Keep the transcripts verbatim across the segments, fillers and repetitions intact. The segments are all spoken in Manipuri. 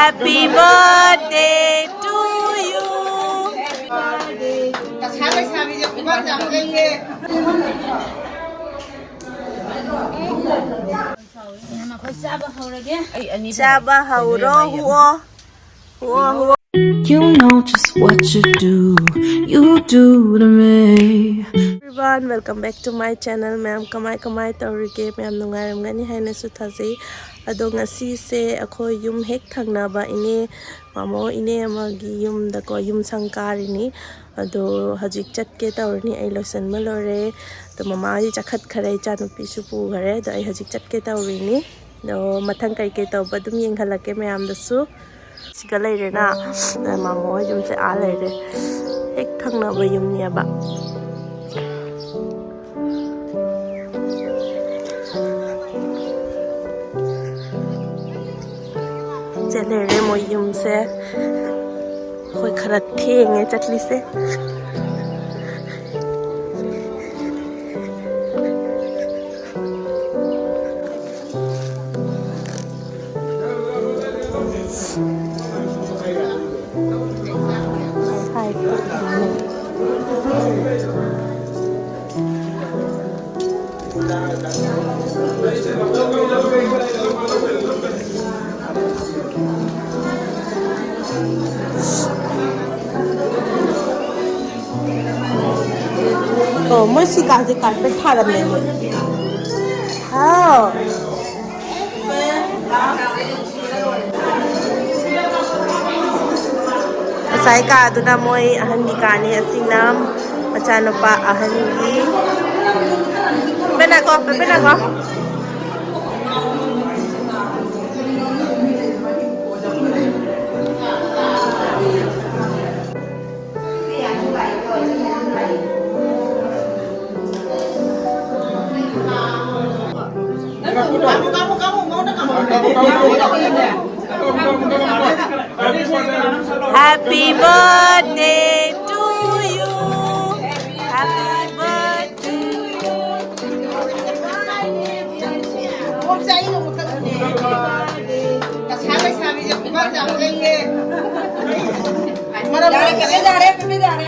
Happy birthday to you. ꯀꯁꯥ ꯂꯩꯁꯥꯕꯤꯁꯦ ꯈꯨꯕꯥꯛ ꯌꯥꯝ ꯂꯩꯌꯦ꯫ ꯆꯥꯕ ꯍꯧꯔꯣ, ꯍꯨꯑꯣ꯫ ꯍꯨꯑꯣ, ꯍꯨꯑꯣ꯫ You know just what you do, you do to me. Everyone, welcome back to my channel. ꯃꯌꯥꯝ ꯀꯃꯥꯏ ꯀꯃꯥꯏ ꯇꯧꯔꯤꯒꯦ? ꯃꯌꯥꯝ ꯅꯨꯡꯉꯥꯏꯔꯝꯒꯅꯤ ꯍꯥꯏꯅꯁꯨ ꯊꯥꯖꯩ꯫ ꯑꯗꯣ ꯉꯁꯤꯁꯦ ꯑꯩꯈꯣꯏ ꯌꯨꯝ ꯍꯦꯛ ꯊꯪꯅꯕ ꯏꯅꯦ, ꯃꯥꯃꯣ ꯏꯅꯦ ꯑꯃꯒꯤ ꯌꯨꯝꯗꯀꯣ ꯌꯨꯝ ꯁꯪ ꯀꯥꯔꯤꯅꯤ꯫ ꯑꯗꯣ ꯍꯧꯖꯤꯛ ꯆꯠꯀꯦ ꯇꯧꯔꯅꯤ꯫ ꯑꯩ ꯂꯣꯏꯁꯟꯕ ꯂꯣꯏꯔꯦ꯫ ꯑꯗꯣ ꯃꯃꯥ ꯍꯣꯏ ꯆꯠꯈꯠꯈꯔꯦ, ꯏꯆꯥꯅꯨꯄꯤꯁꯨ ꯄꯨꯈꯔꯦ꯫ ꯑꯗꯣ ꯑꯩ ꯍꯧꯖꯤꯛ ꯆꯠꯀꯦ ꯇꯧꯔꯤꯅꯤ꯫ ꯑꯗꯣ ꯃꯊꯪ ꯀꯩꯀꯩ ꯇꯧꯕ ꯑꯗꯨꯝ ꯌꯦꯡꯍꯜꯂꯛꯀꯦ ꯃꯌꯥꯝꯗꯁꯨ꯫ ꯁꯤꯒ ꯂꯩꯔꯦꯅ꯫ ꯑꯗ ꯃꯥꯃꯣ ꯍꯣꯏ ꯌꯨꯝꯁꯦ ꯑꯥ ꯂꯩꯔꯦ꯫ ꯍꯦꯛ ꯊꯪꯅꯕ ꯌꯨꯝꯅꯦꯕ꯫ ꯁꯦ ꯂꯩꯔꯦ ꯃꯣꯏ ꯌꯨꯝꯁꯦ꯫ ꯑꯩꯈꯣꯏ ꯈꯔ ꯊꯦꯡꯉꯦ ꯆꯠꯂꯤꯁꯦ꯫ ꯑꯣ, ꯃꯣꯏ ꯁꯤ ꯀꯥꯁꯦ ꯀꯥꯔꯄꯦꯠ ꯊꯥꯔꯝꯃꯦ ꯃꯣꯏ꯫ ꯍꯥꯎ꯫ ꯉꯁꯥꯏ ꯀꯥꯗꯨꯅ ꯃꯣꯏ ꯑꯍꯟꯒꯤ ꯀꯥꯅꯤ, ꯑꯁꯤꯅ ꯃꯆꯥꯅꯨꯄꯥ ꯑꯍꯟꯒꯤ꯫ ꯄꯦꯄꯦꯅꯥꯀꯣ, ꯄꯦꯄꯦꯅꯥꯀꯣ꯫ Happy birthday to you. Happy birthday. ꯀꯁꯥ ꯂꯩꯁꯥꯕꯤꯁꯦ ꯌꯥꯔꯦ, ꯄꯦꯄꯦ ꯌꯥꯔꯦ, ꯄꯦꯄꯦ ꯌꯥꯔꯦ꯫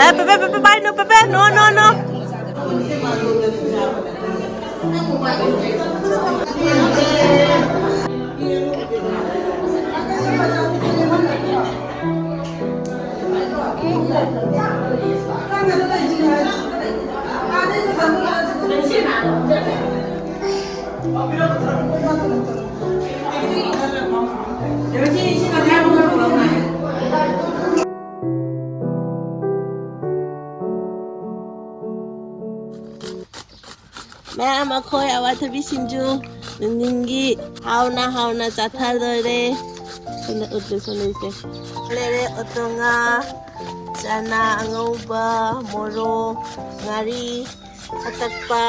ꯑꯦ, ꯄꯦꯄꯦ, ꯄꯦꯄꯦ, ꯄꯥꯏꯅꯨ, ꯄꯦꯄꯦ, no, no, no. ꯃꯌꯥꯝ, ꯑꯩꯈꯣꯏ ꯑꯋꯥꯊꯕꯤ ꯁꯤꯡꯖꯨ ꯅꯨꯡꯊꯤꯟꯒꯤ ꯍꯥꯎꯅ ꯍꯥꯎꯅ ꯆꯥꯊꯗꯣꯏꯔꯦ꯫ ꯁꯣꯝꯗ ꯎꯠꯂꯨ, ꯁꯣꯝꯗ ꯎꯠꯂꯨ꯫ ꯂꯩꯔꯦ ꯎꯇꯣꯡꯉꯥ, ꯆꯅꯥ ꯑꯉꯧꯕ, ꯃꯣꯔꯣꯛ, ꯉꯥꯔꯤ ꯑꯇꯛꯄ,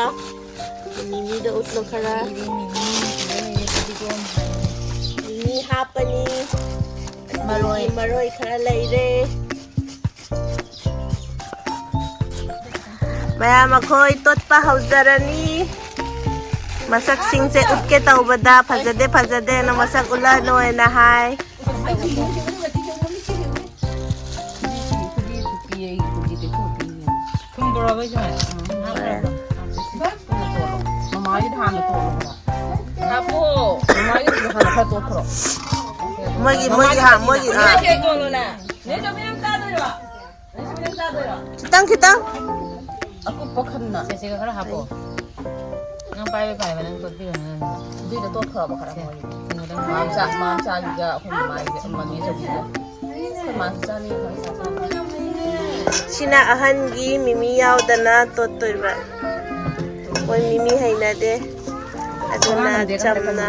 ꯃꯤꯃꯤꯗꯣ ꯎꯠꯂꯣ ꯈꯔ꯫ ꯃꯤꯃꯤ ꯍꯥꯞꯄꯅꯤ꯫ ꯃꯔꯣꯏ꯫ ꯑꯗꯒꯤ ꯃꯔꯣꯏ ꯈꯔ ꯂꯩꯔꯦ꯫ ꯃꯌꯥꯝ, ꯑꯩꯈꯣꯏ ꯇꯣꯠꯄ ꯍꯧꯖꯔꯅꯤ꯫ ꯃꯁꯛꯁꯤꯡꯁꯦ ꯎꯠꯀꯦ ꯇꯧꯕꯗ ꯐꯖꯗꯦ, ꯐꯖꯗꯦꯅ ꯃꯁꯛ ꯎꯠꯂꯅꯨꯅ ꯍꯥꯏ꯫ ꯊꯨꯝ ꯕꯣꯔꯥ ꯍꯣꯏꯁꯨ ꯍꯥꯏ꯫ ꯎꯝ, ꯍꯥꯞꯈ꯭ꯔꯕ? ꯃꯃꯥꯒꯤꯗꯤ ꯍꯥꯟꯅ ꯇꯣꯠꯂꯣ ꯈꯔ꯫ ꯍꯥꯞꯄꯣ꯫ ꯃꯃꯥꯒꯤꯗꯤ ꯍꯥꯟꯅ ꯈꯔ ꯇꯣꯠꯈ꯭ꯔꯣ꯫ ꯃꯣꯏꯒꯤ, ꯃꯣꯏꯒꯤ ꯍꯥ-, ꯃꯣꯏꯒꯤ, ꯑꯥ꯫ ꯃꯃꯥꯒꯤ ꯇꯣꯠꯂꯣꯅꯦ꯫ ꯅꯦ ꯆꯧꯕꯤ, ꯅꯪ ꯆꯥꯗꯣꯏꯔꯣ? ꯅꯪ ꯆꯧꯕꯤ, ꯅꯪ ꯆꯥꯗꯣꯏꯔꯣ? ꯈꯤꯇꯪ, ꯈꯤꯇꯪ꯫ ꯑꯀꯨꯞꯄ ꯈꯟꯅ꯫ ꯁꯦ, ꯁꯤꯒ ꯈꯔ ꯍꯥꯞꯄꯣ꯫ ꯅꯪ ꯄꯥꯏꯕ ꯐꯥꯏꯕ, ꯅꯪ ꯇꯣꯠꯄꯤꯔꯣ, ꯅꯪ꯫ ꯑꯗꯨꯏꯗꯣ ꯇꯣꯠꯈ꯭ꯔꯕ ꯈꯔ ꯁꯦ, ꯃꯣꯏꯒꯤ? ꯁꯤꯒ ꯅꯪ ꯃꯥꯝꯆꯥ-, ꯃꯥꯝꯆꯥꯒꯤꯒ ꯑꯩꯈꯣꯏ ꯃꯃꯥꯒꯤꯒ, ꯃꯃꯤ ꯆꯧꯕꯤꯒ꯫ ꯑꯩꯈꯣꯏ ꯃꯥꯁꯨ ꯆꯥꯅꯤꯡꯉꯦ, ꯈꯔ ꯆꯥꯁꯤ꯫ ꯁꯤꯅ ꯑꯍꯟꯒꯤ ꯃꯤꯃꯤ ꯌꯥꯎꯗꯅ ꯇꯣꯠꯇꯣꯏꯕ꯫ ꯃꯣꯏ ꯃꯤꯃꯤ ꯍꯩꯅꯗꯦ꯫ ꯑꯗꯨꯅ ꯆꯥꯔꯝꯗꯦ, ꯈꯔ ꯆꯝꯅ꯫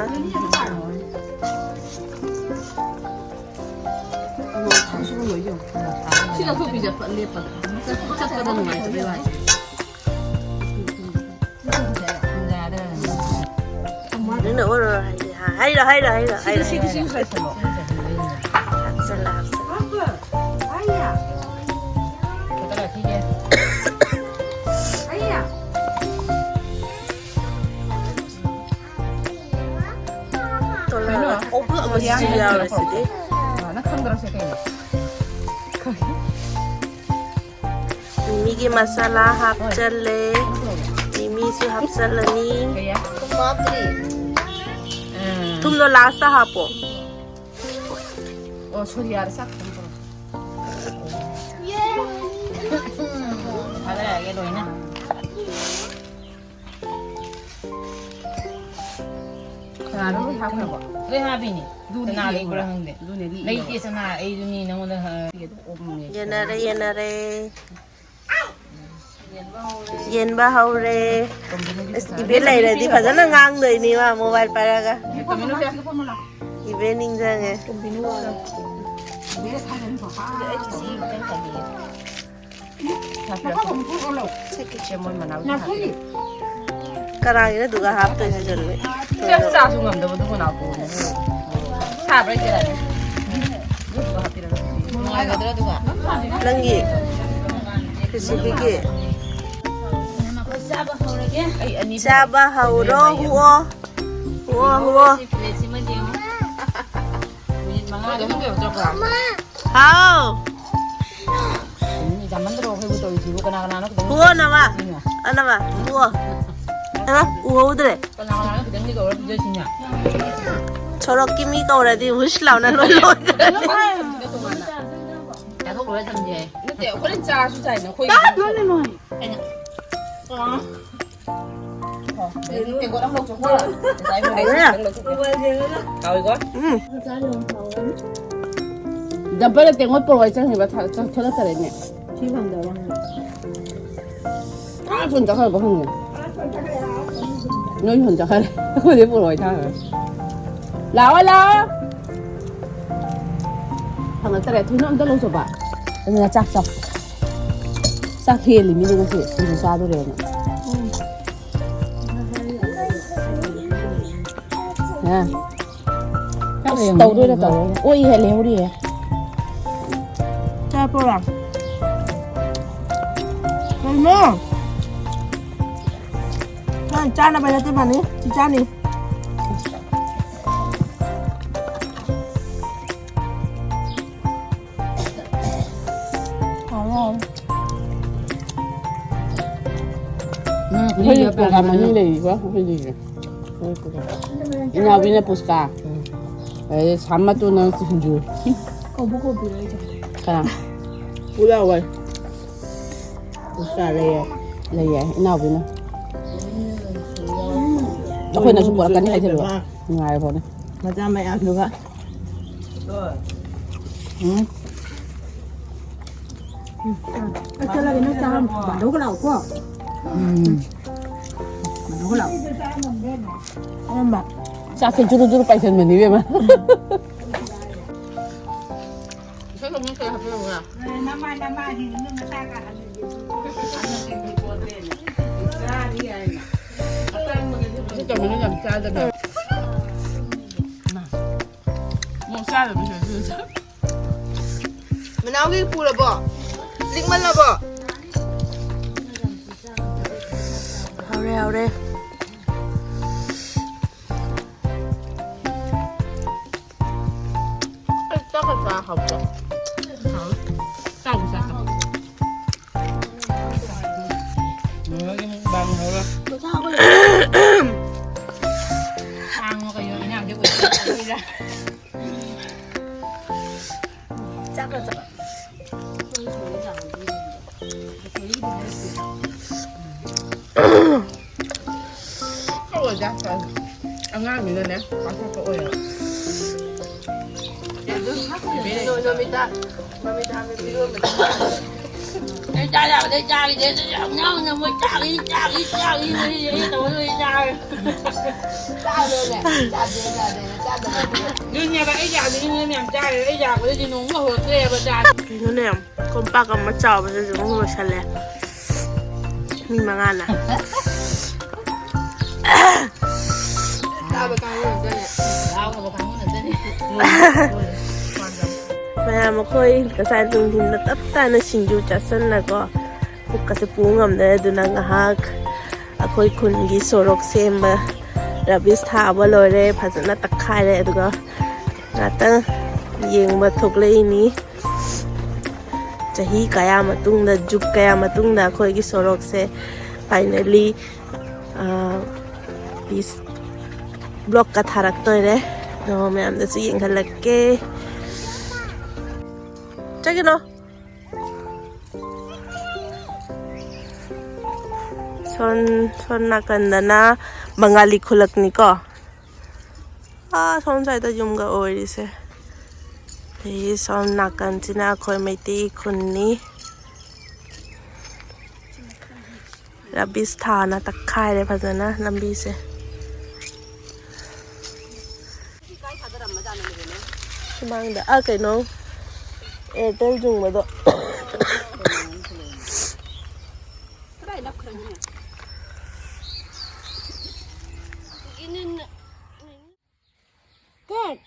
ꯈꯔ꯫ ꯁꯤ ꯂꯧꯊꯣꯛꯄꯤꯁꯦ, ꯐꯠ ꯂꯦꯞꯄꯒ꯫ ꯆꯠ-, ꯆꯠꯄꯗ ꯅꯨꯡꯉꯥꯏꯇꯕꯩ ꯋꯥꯅꯤ꯫ ꯅꯪꯅ ꯑꯣꯔꯣꯔꯣ ꯍꯥꯏꯁꯦ, ꯍꯥ? ꯍꯥꯏꯔꯣ, ꯍꯥꯏꯔꯣ, ꯍꯥꯏꯔꯣ, ꯁꯤꯗꯤ, ꯍꯥꯏꯔꯣ, ꯁꯤꯗꯤ, ꯍꯥꯏꯔꯣ꯫ ꯁꯤꯁꯨ ꯂꯩꯁꯜꯂꯣ꯫ ꯍꯥꯞꯆꯜꯂꯣ, ꯍꯥꯞꯆꯜꯂꯣ꯫ ꯍꯥꯞꯄ꯫ ꯑꯩꯅ꯫ ꯀꯗꯥꯏ ꯊꯤꯒꯦ? ꯑꯩꯅ꯫ ꯍꯧꯖꯤꯛꯁꯨ ꯌꯥꯎꯔꯦ ꯁꯤꯗꯤ꯫ ꯅꯪ ꯈꯪꯗ꯭ꯔꯣ ꯁꯤ ꯀꯩꯅꯣ? ꯃꯤꯃꯤꯒꯤ ꯃꯁꯥꯂꯥ ꯍꯥꯞꯆꯜꯂꯦ꯫ ꯃꯤꯃꯤꯁꯨ ꯍꯥꯞꯆꯜꯂꯅꯤ꯫ ꯀꯌꯥ? ꯊꯨꯝ ꯍꯥꯞꯇ꯭ꯔꯤ꯫ ꯎꯝ꯫ ꯊꯨꯝꯗꯣ ꯂꯥꯁꯇ ꯍꯥꯞꯄꯣ꯫ ꯑꯣ, ꯁꯣꯔꯤ, ꯌꯥꯔꯦ, ꯆꯥꯛ ꯈꯤꯇꯪ ꯄꯨꯔꯛꯑꯣ꯫ ꯊꯥꯗꯔꯛꯑꯒꯦ ꯂꯣꯏꯅ꯫ ꯀꯅꯥꯅꯣ ꯂꯣꯏ ꯍꯥꯞꯈ꯭ꯔꯕꯣ? ꯂꯣꯏ ꯍꯥꯞꯄꯤꯅꯦ꯫ ꯑꯗꯨꯅꯦ ꯀꯅꯥ ꯂꯤꯛꯑꯦꯕ꯫ ꯂꯩꯕ꯭ꯔꯥ ꯈꯪꯗꯦ꯫ ꯑꯗꯨꯅꯦ ꯂꯤꯛꯑꯦꯕ꯫ ꯂꯩꯇꯦ ꯁꯅꯥ, ꯑꯩꯁꯨꯅꯤ ꯅꯉꯣꯟꯗ ꯍ-, ꯌꯦꯟꯕ ꯍꯧꯔꯦ꯫ ꯌꯦꯟꯕ ꯍꯧꯔꯦ꯫ ꯑꯁ, ꯏꯕꯦ ꯂꯩꯔꯗꯤ ꯐꯖꯅ ꯉꯥꯡꯗꯣꯏꯅꯤ ꯃꯥ mobile ꯄꯥꯏꯔꯒ꯫ ꯏꯕꯦ ꯅꯤꯡꯁꯤꯡꯉꯦ꯫ ꯁꯦ ꯀꯤꯠꯆꯟ ꯃꯣꯏ ꯃꯅꯥꯎ ꯀꯅꯥꯒꯤꯅꯣ ꯑꯗꯨꯒ ꯍꯥꯞꯇꯣꯏꯁꯤ ꯆꯠꯂꯦ꯫ ꯆꯥꯛ ꯆꯥꯁꯨ ꯉꯝꯗꯕꯗꯨꯕꯨ ꯅꯥꯎꯇꯣ꯫ ꯁꯥꯕ꯭ꯔꯥ ꯏꯆꯦ ꯔꯥꯅꯤ? ꯅꯨꯡꯉꯥꯏꯒꯗ꯭ꯔꯥ ꯑꯗꯨꯒ? ꯅꯪꯒꯤ ꯔꯦꯁꯤꯄꯤꯒꯤ꯫ ꯑꯩ ꯑꯅꯤ ꯆꯥꯕ ꯍꯧꯔꯣ, ꯍꯨꯑꯣ꯫ ꯍꯨꯑꯣ, ꯍꯨꯑꯣ꯫ ꯁꯤ ꯄ꯭ꯂꯦꯠꯁꯤꯃꯗꯤ ꯌꯦꯡꯉꯣ꯫ ꯃꯤꯅꯤꯠ ꯃꯉꯥꯗ ꯑꯃꯨꯛ ꯌꯧꯗ꯭ꯔꯕ꯭ꯔꯥ? ꯍꯥꯎ꯫ ꯌꯥꯝꯃꯟꯗ꯭ꯔꯣ ꯑꯩꯈꯣꯏꯕꯨ ꯇꯧꯔꯤꯁꯤꯕꯨ? ꯀꯅꯥ ꯀꯅꯥꯅꯣ ꯈꯤꯇꯪ ꯍꯨꯑꯣ ꯅꯃ꯫ ꯀꯩꯅꯣ? ꯑꯅꯃ, ꯍꯨꯑꯣ꯫ ꯑ, ꯎꯍꯧꯗ꯭ꯔꯦ꯫ ꯀꯅꯥ ꯀꯅꯥꯅꯣ ꯈꯤꯇꯪꯗꯤ ꯀꯧꯔ ꯄꯤꯖꯁꯤꯅꯦ꯫ ꯁꯣꯔꯣꯛꯀꯤ ꯃꯤ ꯀꯧꯔꯗꯤ ꯋꯤꯁ ꯂꯥꯎꯅ ꯂꯣꯏ ꯂꯣꯏꯈ꯭ꯔꯦ꯫ ꯆꯥꯊꯣꯛ ꯂꯣꯏꯔ ꯊꯝꯁꯦ ꯍꯥꯏ꯫ ꯅꯠꯇꯦ, ꯑꯩꯈꯣꯏꯅ ꯆꯥꯔꯁꯨ ꯆꯥꯏꯅ ꯑꯩꯈꯣꯏ꯫ ꯑꯩꯅ ꯇꯦꯡꯀꯣꯠ ꯑꯃ ꯂꯧꯊꯣꯛꯈꯣ꯫ ꯉꯁꯥꯏ ꯃꯣꯔꯦ ꯍꯥꯎꯋꯦ꯫ ꯈꯤꯇꯪ ꯂꯧꯊꯣꯛꯈꯣ꯫ ꯍꯥꯎꯋꯦꯀꯣ? ꯎꯝ꯫ ꯗꯝꯄꯔꯗ ꯇꯦꯡꯀꯣꯠ ꯄꯨꯔꯛꯑꯣ ꯆꯪꯉꯤꯕ ꯊ-, ꯊ-, ꯊꯣꯛꯂꯛꯇꯔꯦꯅꯦ꯫ ꯁꯤ ꯐꯪꯗꯕ ꯍꯪꯉꯦ꯫ ꯑꯥ ꯁꯣꯝ ꯆꯠꯈ꯭ꯔꯕ ꯍꯪꯉꯦ꯫ ꯅꯣꯏ ꯁꯣꯝ ꯆꯠꯈ꯭ꯔꯦ꯫ ꯑꯩꯈꯣꯏꯗꯤ ꯄꯨꯔꯛꯑꯣ ꯊꯥꯡꯉꯦ꯫ ꯂꯥꯛꯑꯣ, ꯂꯥꯛꯑꯣ꯫ ꯐꯪꯉꯛꯇꯔꯦ꯫ ꯊꯨꯅ ꯑꯝꯇ ꯂꯧꯊꯣꯛꯄ꯫ ꯑꯗꯨꯅ ꯆꯥꯛ ꯆꯥꯎ꯫ ꯆꯥꯛ ꯍꯦꯜꯂꯤ ꯃꯤꯗꯤ ꯉꯁꯤ꯫ ꯁꯤꯡꯖꯨ ꯆꯥꯗꯣꯔꯦꯅ꯫ ꯑ꯫ ꯑꯁ, ꯇꯧꯗꯣꯏꯔꯥ, ꯇꯧꯔꯣꯏꯔꯥ? ꯑꯣꯏ, ꯍꯦꯜꯂꯦ, ꯍꯧꯔꯤꯌꯦ꯫ ꯆꯥꯄꯣꯔꯥ? ꯀꯩꯅꯣ? ꯅꯪ ꯆꯥꯅꯕ ꯅꯠꯇꯦ, ꯃꯥꯅꯤ꯫ ꯁꯤ ꯆꯥꯅꯤ꯫ ꯑꯩꯈꯣꯏꯒꯤ ꯄ꯭ꯔꯣꯒ꯭ꯔꯥꯝ ꯑꯅꯤ ꯂꯩꯔꯤꯀꯣ, ꯑꯩꯈꯣꯏꯒꯤꯁꯦ꯫ ꯏꯅꯥꯎꯕꯤꯅ ꯄꯨꯁꯀꯥ꯫ ꯑꯗꯩ ꯁꯥꯃꯇꯨꯅ ꯁꯤꯡꯖꯨ꯫ ꯀꯧꯕ ꯀꯧꯕꯤꯔꯣꯏꯗ꯫ ꯀꯅꯥ? ꯄꯨꯂꯥꯎꯋꯦ꯫ ꯄꯨꯁꯀꯥ ꯂꯩꯌꯦ꯫ ꯂꯩꯌꯦ, ꯏꯅꯥꯎꯕꯤꯅ꯫ ꯑꯩꯈꯣꯏꯅꯁꯨ ꯄꯨꯔꯛꯀꯅꯤ ꯍꯥꯏꯖꯜꯂꯨ꯫ ꯅꯨꯡꯉꯥꯏꯔꯦ ꯐꯣꯟꯅꯤ꯫ ꯃꯆꯥ ꯃꯌꯥꯝꯗꯨꯒ꯫ ꯎꯝ꯫ ꯆꯠꯂꯒꯦ, ꯅꯣꯏ ꯆꯥꯔꯝ ꯃꯥꯟꯗꯧꯒ ꯂꯥꯛꯎꯀꯣ꯫ ꯎꯝ꯫ ꯃꯥꯟꯗꯧꯒ ꯂꯥꯛꯎ꯫ ꯑꯃ꯫ ꯆꯥꯛꯁꯦ ꯖꯨꯔꯨ ꯖꯨꯔꯨ ꯄꯥꯏꯁꯟꯕꯅꯤ ꯏꯕꯦꯝꯃ꯫ ꯅꯃꯥꯏ, ꯅꯃꯥꯏꯁꯤꯡꯗꯨ ꯅꯆꯥ ꯀꯥꯍꯜꯂꯤꯁꯦ꯫ ꯆꯥꯔꯤ ꯍꯥꯏꯅ꯫ ꯑꯀꯪꯕꯗꯨꯁꯨ ꯌꯥꯝ ꯆꯥꯗꯕ꯫ ꯃꯣꯔꯣꯛ ꯆꯥꯗꯕꯁꯨ ꯑꯗꯨ ꯆꯥ-, ꯃꯅꯥꯎꯒꯤ ꯄꯨꯔꯕꯣ? ꯂꯤꯛꯃꯜꯂꯕꯣ? ꯍꯥꯎꯔꯦ, ꯍꯥꯎꯔꯦ꯫ ꯑꯩ ꯆꯥꯛꯀ ꯆꯥ ꯍꯥꯎꯇꯦ꯫ ꯍꯥꯎꯋꯦ꯫ ꯆꯥꯕꯨ ꯆꯥ꯫ ꯂꯣꯏꯔꯒ ꯑꯃꯨꯛ ꯕꯥꯡ ꯍꯧꯔ꯫ ꯀꯥꯡꯉꯣ ꯀꯩꯅꯣ ꯏꯟꯖꯥꯡꯁꯦ ꯑꯣꯏꯗꯣꯏꯔꯥ? ꯆꯥꯛꯀ ꯆꯥ꯫ ꯑꯉꯥꯡꯅꯤꯅꯅꯦ ꯄꯥꯡꯊꯣꯛꯄ ꯑꯣꯏꯌꯦꯕ꯫ ꯅꯣꯃꯤꯇꯥ꯫ ꯑꯩ ꯆꯥ ꯌꯥꯕꯗꯩ ꯆꯥꯈꯤꯗꯦ꯫ ꯑꯗꯨꯗꯤ ꯍꯧꯅ ꯍꯧꯅ ꯃꯣꯏ ꯆꯥꯈꯤ, ꯆꯥꯈꯤ, ꯆꯥꯈꯤ, ꯃꯣꯏ ꯌꯦꯡꯉꯤ ꯇꯧꯔ ꯂꯣꯏ ꯆꯥꯔꯦ꯫ ꯆꯥꯗ꯭ꯔꯣꯅꯦ? ꯆꯥꯗꯦ, ꯆꯥꯗꯦ, ꯆꯥꯗꯕ꯫ ꯑꯗꯨꯅꯦꯕ ꯑꯩ ꯌꯥꯗꯣꯏꯅꯦ ꯃꯌꯥꯝ ꯆꯥꯔꯦ꯫ ꯑꯩ ꯌꯥꯕꯗꯗꯤ ꯅꯣꯡꯃ ꯍꯧꯔꯛꯇ꯭ꯔꯦꯕ ꯆꯥ꯫ ꯀꯩꯅꯣꯅꯦ, ꯀꯣꯝꯄꯥꯛ ꯑꯃ ꯆꯥꯎꯕꯁꯤꯁꯨ ꯑꯃꯨꯛ ꯂꯣꯏꯁꯜꯂꯦ꯫ ꯃꯤ ꯃꯉꯥꯅ꯫ ꯆꯥꯕ ꯀꯥꯡꯕꯨ ꯉꯥꯛꯇꯅꯦ꯫ ꯃꯌꯥꯝ ꯑꯩꯈꯣꯏ ꯉꯁꯥꯏ ꯅꯨꯡꯊꯤꯟꯗ ꯇꯞ ꯇꯥꯅ ꯁꯤꯡꯖꯨ ꯆꯥꯁꯤꯟꯅꯀꯣ, ꯄꯨꯛꯀꯁꯦ ꯄꯨ ꯉꯝꯗ꯭ꯔꯦ꯫ ꯑꯗꯨꯅ ꯉꯥꯏꯍꯥꯛ ꯑꯩꯈꯣꯏ ꯈꯨꯟꯒꯤ ꯁꯣꯔꯣꯛ ꯁꯦꯝꯕ, ꯔꯕꯤꯁ ꯊꯥꯕ ꯂꯣꯏꯔꯦ, ꯐꯖꯅ ꯇꯛꯈꯥꯏꯔꯦ꯫ ꯑꯗꯨꯒ ꯉꯥꯛꯇꯪ ꯌꯦꯡꯕ ꯊꯣꯛꯂꯛꯏꯅꯤ꯫ ꯆꯍꯤ ꯀꯌꯥ ꯃꯇꯨꯡꯗ, ꯖꯨꯛ ꯀꯌꯥ ꯃꯇꯨꯡꯗ ꯑꯩꯈꯣꯏꯒꯤ ꯁꯣꯔꯣꯛꯁꯦ Finally, peace vlogꯀ ꯊꯥꯔꯛꯇꯣꯏꯔꯦ꯫ ꯑꯗꯣ ꯃꯌꯥꯝꯗꯁꯨ ꯌꯦꯡꯍꯜꯂꯛꯀꯦ꯫ ꯆꯠꯈꯤꯅꯣ꯫ ꯁꯣꯟ ꯁꯣꯝ ꯅꯥꯀꯟꯗꯅ ꯕꯪꯒꯥꯂꯤ ꯈꯨꯂꯛꯅꯤꯀꯣ꯫ ꯑꯥ, ꯁꯣꯝ ꯁꯥꯏꯗ ꯌꯨꯝꯒ ꯑꯣꯏꯔꯤꯁꯦ꯫ ꯑꯗꯒꯤ ꯁꯣꯝ ꯅꯥꯀꯟꯁꯤꯅ ꯑꯩꯈꯣꯏ ꯃꯩꯇꯩ ꯈꯨꯟꯅꯤ꯫ ꯔꯕꯤꯁ ꯊꯥꯅ ꯇꯛꯈꯥꯏꯔꯦ ꯐꯖꯅ ꯂꯝꯕꯤꯁꯦ꯫ ꯁꯨꯃꯥꯡꯗ ꯑꯥ ꯀꯩꯅꯣ ꯑꯦꯌꯥꯔꯇꯦꯜ ꯌꯨꯡꯕꯗꯣ꯫ Dad,